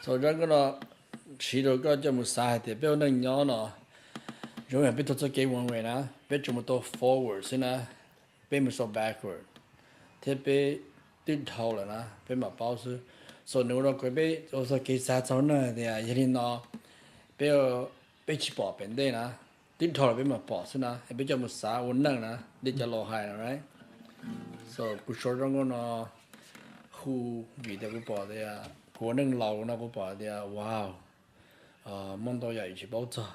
Thaum zaj nkauj no siv rau koj coj mus xav hais tias peb ua neej nyob no zoo yam peb taug txoj kev one way na, peb tsuas mus tau forward xwb na, peb mus so backward thiab peb twb dhau lawm na peb mam paub xwb. So nws ua rau peb ua txoj kev xav txog neej hais tias yog li no peb, peb tsis pom pem ntej na, twb dhau lawm peb mam pom xwb na, es peb coj mus xav ua neej na li cov laus hais no. So kuv sau zaj nkauj no hu vim tias kuv pom tias kuv ua neej laus no kuv pom tias wow, muaj ntau yam tsis paub txog.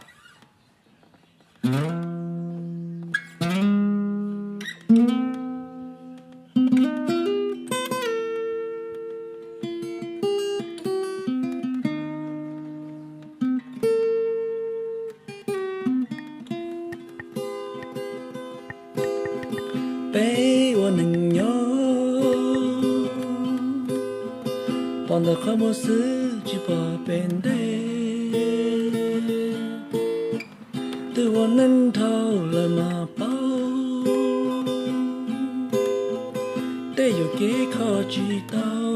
Peb ua neej nyob pom ntawm qhov muag xwb tsis pom pem ntej. Twb ua neej dhau lawm mas paub, tej yuam kev kho tsis tau,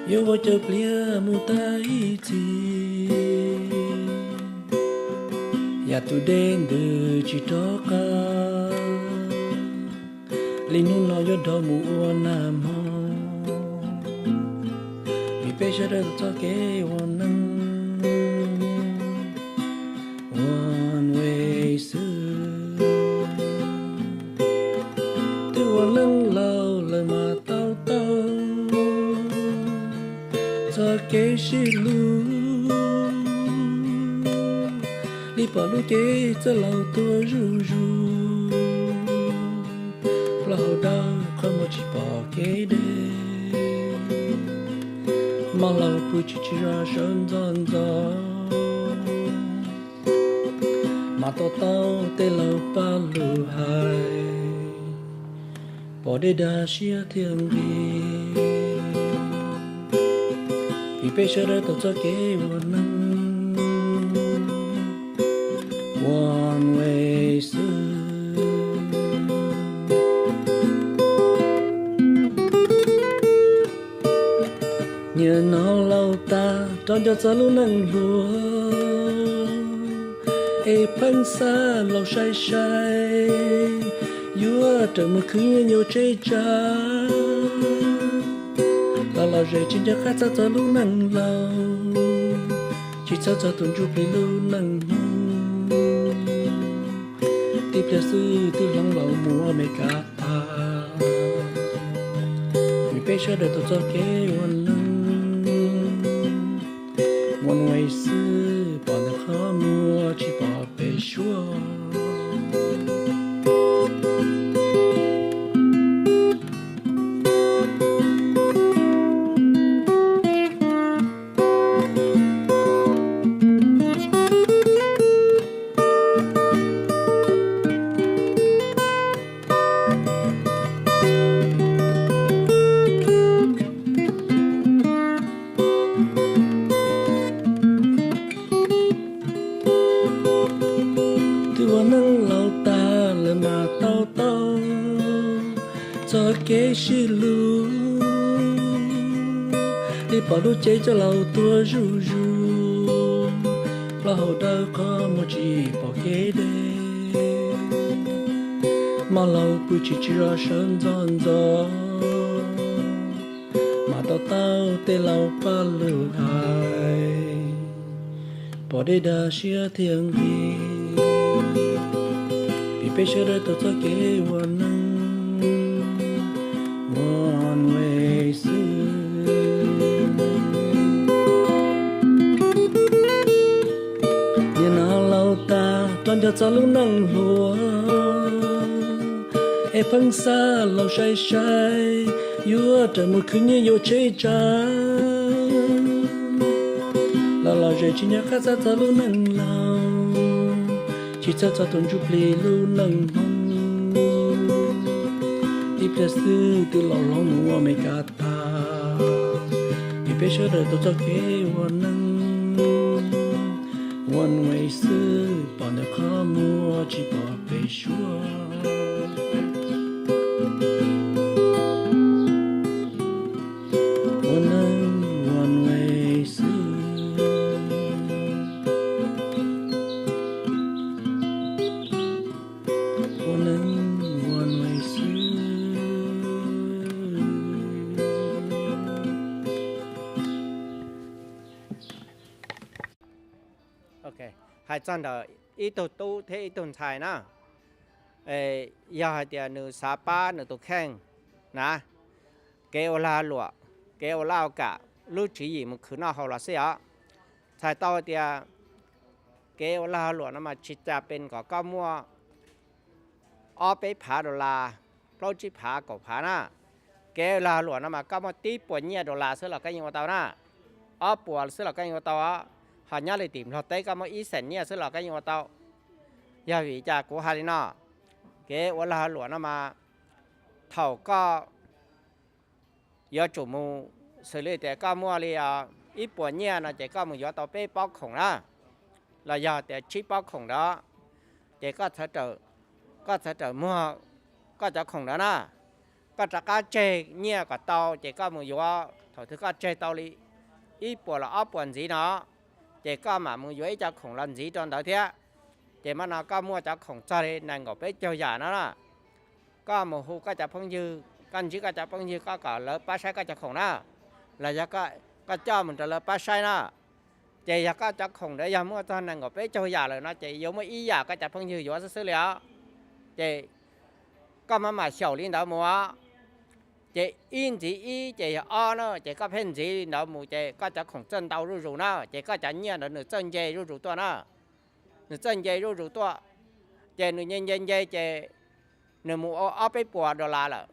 yuav ua cov pliag mus tag ib txhis, yam tus dej ntws tsis rov qab, li hnub no yuav dhau mus ua nag hmo. Vim peb sawv daws txoj kev ua neej one way xwb, twb ua neej laus lawm mas tau tau txoj kev sib hlub, li pom lub cev txawj laus tuaj zuj zus, plaub hau dawb qhov muag tsis pom kev deb, mov laus pw tsis tsis zog sawv ntxov ntxov, mas to taub tej laus paj lug hais, pom dej dag siab thiaj nqig. Vim peb sawv daws tau txoj kev ua neej one way xwb. Nim no laus tas rov nco txog lub neej hluas, es pheej xav laus sai sai, yuav rawm mus khwv nyiaj yuav tsheb tsav. Los los zem tsis nco qab txhawj txog lub neej laus, tsis txhawj txog tus ntsuj plig lub neej hmoov. Tib pliag xwb twb hloov laus mus ua Meskas tag. Vim peb sawv daws tau txoj kev ua neej one way xwb, pom ntawm qhov muag tsis pom pem suab. Twb ua neej laus tag lawm mas tau tau txoj kev sib hlub, li pom lub cev txawj laus tuaj zuj zus, plaub hau dawb qhov muag tsis pom kev deb, mov laus pw tsis tsis zog sawv ntxov ntxov, mas to taub tej laus paj lug hais, pom dej dag siab thiaj nqig. Vim peb sawv daws tau txoj kev ua neej one way xwb. Nim no laus tas rov nco txog lub neej hluas, es pheej xav laus sai sai, yuav rawm mus khwv nyiaj yuav tsheb tsav. Los los zem tsis nco qab txhawj txog lub neej laus, tsis txhawj txog tus ntsuj plig lub neej hmoov. Tib pliag xwb twb laus hloov mus ua Meskas tag. Vim peb sawv daws tau txoj kev ua neej one way xwb, pom ntawm qhov muag tsis pom pem suab. hais txog ntawm ib tug tub thiab ib tug ntxhais na, yog hais tias nws xav pab nws tus kheej na, kev ua lag luam, kev ua laj ua kam, lub tswv yim mus khwv noj haus los xij os. Txhais tau tias kev ua lag luam no mas tsis tas pes kom koj muaj ob peb phav dollar, plaub tsib phav kaum phav na. Kev ua lag luam no mas koj muaj tib puas nyiaj dollar xwb los koj yeej ua tau na, ob puas xwb los koj yeej ua tau os. Ho nyob li tim Nplog teb koj muaj ib xees nyiaj xwb los koj yeej ua tau. Yog vim cas kuv hais li no? Kev ua lag luam no mas thaum koj yuav tsum mus, xws li tias koj muaj li ib puas nyiaj no ces koj mus yuav tau peb pob khoom na, los yog tias tsib pob khoom ntawd, ces koj txawm muag koj cov khoom ntawd na. Koj rov qab tseg nyiaj kom tau ces koj mus yuav, thaum twg koj tseg tau li ib puas los ob puas ntxiv no, ces koj mam mus yuav ib co khoom los ntxiv rau ntawd thiab. Ces mas no koj muaj cov khoom txog li nees nkaum peb caug yam no na. Koj mus hu koj cov phooj ywg, koj ntsib koj cov phooj ywg koj kom lawv pab saib koj cov khoom na, los yog koj coj mus rau lawv pab saib na. Ces yog koj cov khoom ntawd yog muaj txog nees nkaum peb caug yam lawm no ces yuav muaj ib yam koj cov phooj ywg yuav xwb xwb li os. Ces koj maj mam xyaum li ntawd mus os. Ces ib ntxiv ib ces yog ob na, ces koj pheej ntxiv li ntawd mus ces koj cov khoom txawj ntau zuj zus na, ces koj cov nyiaj ntawd nws txawj nce zuj zus tuaj na. Nws txawj nce zuj zus tuaj, ces nws nce nce nce ces nws mus ua ob peb puas dollar lawm.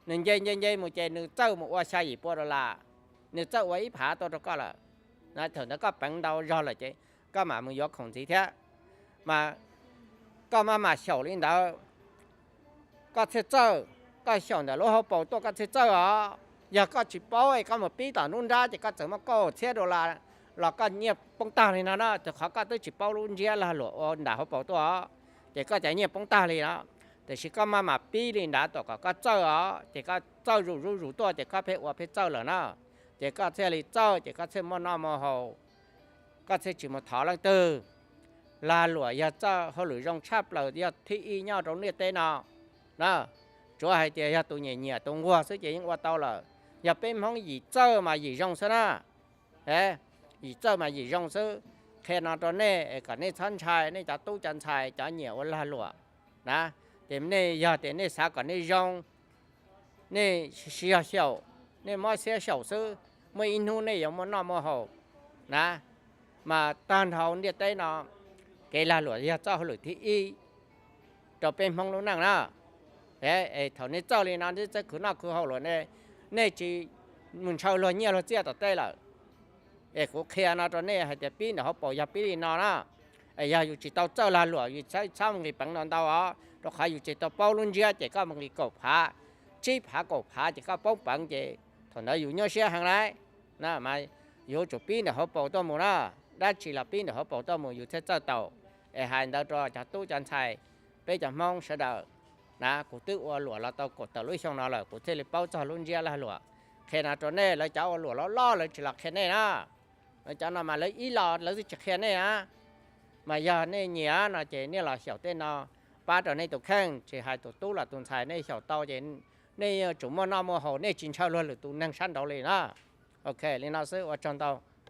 Nws nce nce nce mus ces nws txawj mus ua xya yim pua dollar, nws txawj ua ib phav tuaj rau koj lawm. Thaum ntawd koj peev ntau zog lawm ces koj mam mus yuav khoom ntxiv thiab. Mas koj maj mam xyaum li ntawd, koj thiaj txawj. Koj xyaum ntawm lub hauv paus tuaj koj thiaj txawj os. Yog koj tsis paub es koj mus pib tom nruab nrab ces koj txawm muaj kaum txhiab dollar los koj nyiaj poob tag li no na, rau qhov koj twb tsis paub lub ntsiab lag luam ua nram hauv paus tuaj os, ces koj cov nyiaj poob tag li no. Tiam sis koj maj mam pib li ntawd tom kom koj txawj os, ces koj txawj zuj zus zuj zus tuaj ces koj pheej ua pheej txawj lawm na. Ces koj thiaj li txawj ces koj thiaj muaj noj muaj haus, koj thiaj tsis mus thov leej twg. Lag luam yog txawj hauj lwm zoo tshaj plaws yog thib ib nyob rau ntiaj teb no na. Tsuav hais tias yog tus nyiam nyiam tus nquag xwb ces yeej ua tau lawm. Yog peb Hmoob yim txawj mas yim zoo xwb na. Yim txawj mas yim zoo xwb. Qhia no rau nej es kom nej txhob ntshai, nej cov tub cov ntxhais cov nyiam ua lag luam na. Ces nej yog tias nej xav kom nej zoo, nej siv zog xyaum, nej mob siab xyaum xwb, muaj ib hnub nej yuav muaj noj muaj haus na. Mas tag nrho ntiaj teb no, kev lag luam yog txoj hauj lwm thib ib rau peb Hmoob lub neej na. Thaum nej txawj li no nej txawj khwv noj khwv haus lawm, nej tsis mus ntshaw luag nyiaj luag txiaj tom tej lawm. Es kuv qhia no rau nej hais tias pib ntawm hauv paus yog pib li no na. Es yog yus tsis tau txawj lag luam yus txhob mus nqis peev no ntau os, rau qhov yus tsis tau paub lub ntsiab ces koj mus nqis kaum phav, tsib phav kaum phav ces koj poob peev ces thaum ntawd yus nyuaj siab heev lauj. Mas yuav tsum pib ntawm hauv paus tuaj mus na, dab tsi los pib ntawm hauv paus tuaj mus yus thiaj txawj tau. Es hais ntawd rau cov tub cov ntxhais, peb cov Hmoob sawv daws na, kuv twb ua luam los tau kaum tawm lub xyoo no lawm kuv thiaj li paub txog lub ntsiab lag luam. Qhia no rau nej, lawv cov ua luam loj loj lawv tsis los qhia nej na. Lawv cov no mas lawv ib los lawv twb tsis qhia nej na. Mas yog nej nyiam no ces nej los xyaum tej no pab rau nej tus kheej, tsis hais tus tub los tus ntxhais nej xyaum tau ces nej yuav tsum muaj noj muaj haus, nej tsis ntshaw luag lwm tus neeg sab nraud li na. Ok, li no xwb, ua tsaug ntau.